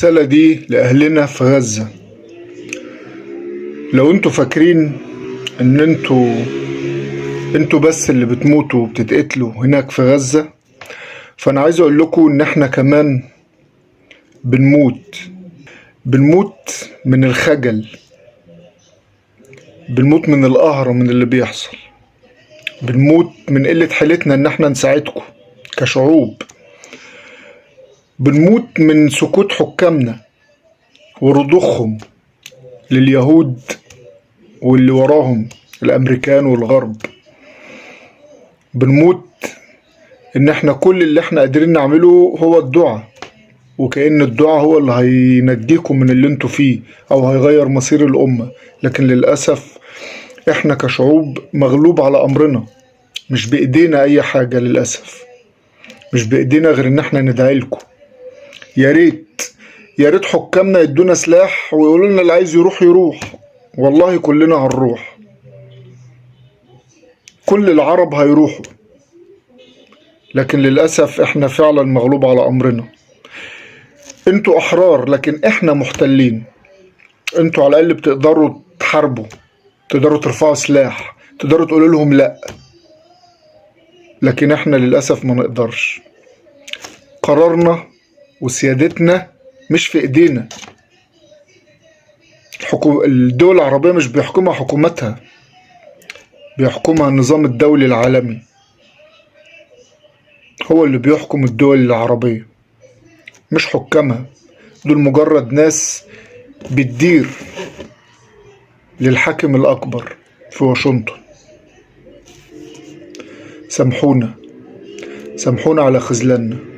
الرسالة دي لأهلنا في غزة. لو انتوا فاكرين ان انتوا بس اللي بتموتوا وبتتقتلوا هناك في غزة، فانا عايز اقول لكم ان احنا كمان بنموت. بنموت من الخجل، بنموت من القهر من اللي بيحصل، بنموت من قلة حيلتنا ان احنا نساعدكم كشعوب، بنموت من سكوت حكامنا ورضوخهم لليهود واللي وراهم الامريكان والغرب. بنموت ان احنا كل اللي احنا قادرين نعمله هو الدعاء، وكأن الدعاء هو اللي هينجيكم من اللي انتوا فيه او هيغير مصير الامة. لكن للأسف احنا كشعوب مغلوب على امرنا، مش بايدينا اي حاجة للأسف، مش بايدينا غير ان احنا ندعي لكم. يا ريت يا ريت حكامنا يدونا سلاح ويقولوا لنا اللي عايز يروح يروح، والله كلنا هنروح، كل العرب هيروحوا. لكن للأسف احنا فعلا مغلوب على أمرنا. انتوا أحرار لكن احنا محتلين. انتوا على الأقل بتقدروا تحاربوا، تقدروا ترفعوا سلاح، تقدروا تقولوا لهم لأ، لكن احنا للأسف ما نقدرش. قرارنا وسيادتنا مش في ايدينا. الدول العربية مش بيحكمها حكومتها، بيحكمها النظام الدولي العالمي، هو اللي بيحكم الدول العربية مش حكامها. دول مجرد ناس بتدير للحاكم الأكبر في واشنطن. سامحونا، سامحونا على خذلاننا.